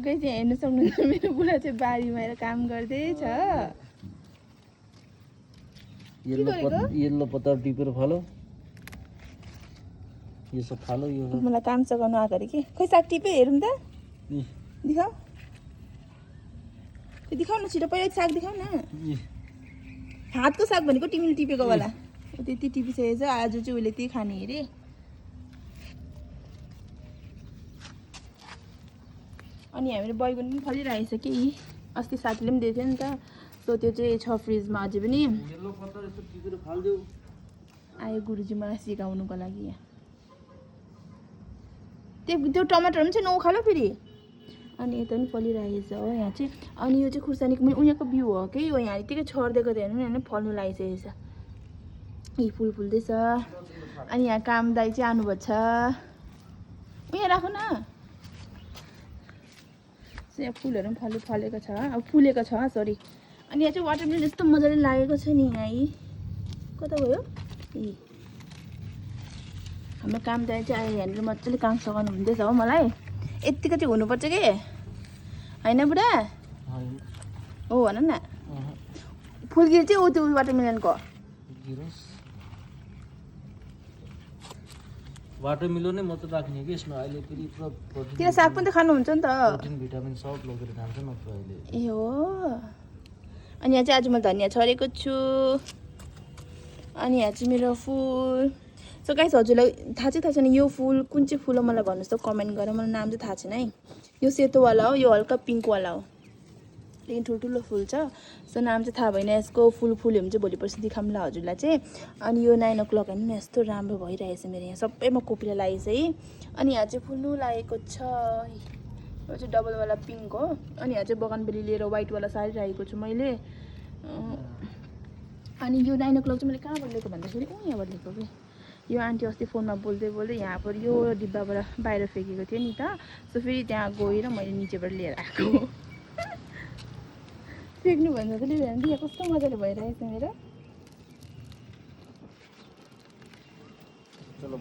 चाहिँ हेर्नु सक्नुहुन्छ मेरो बुढा चाहिँ बारीमा आएर काम गर्दैछ। येल्लो पत्ता टिपेर फालो यो सब फालो यो मलाई काम सघाउनु आएको अरे कि खै साग टिपे हेरौँ त दिखाऊ दिखाऊ न छिटो पहिला साग दिखाऊ न हातको साग भनेको तिमीले टिपेको होला त्यति टिपिसकेको छ आज चाहिँ उसले त्यही खाने अरे अनि हाम्रो बैगुन पनि फलिरहेछ कि अस्ति साथीले पनि दिएको थियो नि त सो त्यो चाहिँ छ फ्रिजमा अझै पनि येल्लो पत्ता यसो टिपेर फाल्देऊ आयो गुरुजी मलाई सिकाउनुको लागि यहाँ त्यो टमाटर पनि चाहिँ नउखालो फेरि अनि यता पनि फलिरहेछ हो यहाँ चाहिँ अनि यो चाहिँ खुर्सानीको उनीहरूको बिउ हो कि यो यहाँ यतिकै छर्दिएको थियो हेर्नु होइन फल्नु लागिसकेको छ यी फुल फुल्दैछ अनि यहाँ काम दाइ चाहिँ आउनुभएको छ उयो राख न यहाँ फुलहरू पनि फलेको छ अब फुलेको छ सरी अनि यहाँ चाहिँ वाटरमेलन यस्तो मजाले लागेको छ नि यहाँ यी कता गयो यी हाम्रो काम दाइ चाहिँ आएर यहाँनिर मजाले काम सघाउनु हुँदैछ हो मलाई यत्तिको चाहिँ हुनुपर्छ कि होइन बुढा हो भन न फुलगिरी चाहिँ ऊ त्यो वाटरमेलनको वाटरमेलन नै मात्र राख्ने कि यसमा अहिले फेरि पुरा प्रोटिन किन साग पनि त खानुहुन्छ नि त प्रोटिन भिटामिन सब लगेर खान्छ न अहिले ए हो अनि यहाँ चाहिँ आज मैले धनियाँ छरेको छु अनि यहाँ चाहिँ मेरो फुल सो गाइस हजुरलाई थाहा छैन यो फुल कुन चाहिँ फुल हो मलाई भन्नुहोस् त कमेन्ट गरेर मलाई नाम चाहिँ थाहा छैन है यो सेतोवाला हो यो हल्का पिङ्कवाला हो लेकिन ठुल्ठुलो फुल छ सो नाम चाहिँ थाहा भएन यसको फुल फुल्यो भने चाहिँ भोलि पर्सि देखाउँला हजुरलाई चाहिँ अनि यो 9 o'clock होइन यस्तो राम्रो भइरहेछ मेरो यहाँ सबैमा कोपिला लागेछ है अनि यहाँ चाहिँ फुल्नु लागेको छ यो चाहिँ डबलवाला पिङ्क हो अनि यहाँ चाहिँ बगानबेली लिएर व्हाइटवाला साडी राखेको छु मैले अनि यो 9 o'clock चाहिँ मैले कहाँबाट लिएको भन्दाखेरि यहाँबाट लिएको कि यो आन्टी अस्ति फोनमा बोल्दै बोल्दै यहाँ पर यो डिब्बाबाट बाहिर फ्याँकेको थियो नि त सो फेरि त्यहाँ गएर मैले निचेबाट लिएर आएको फ्याँक्नु भन्दा पनि यहाँ कस्तो मजाले भइरहेछ मेरो चलो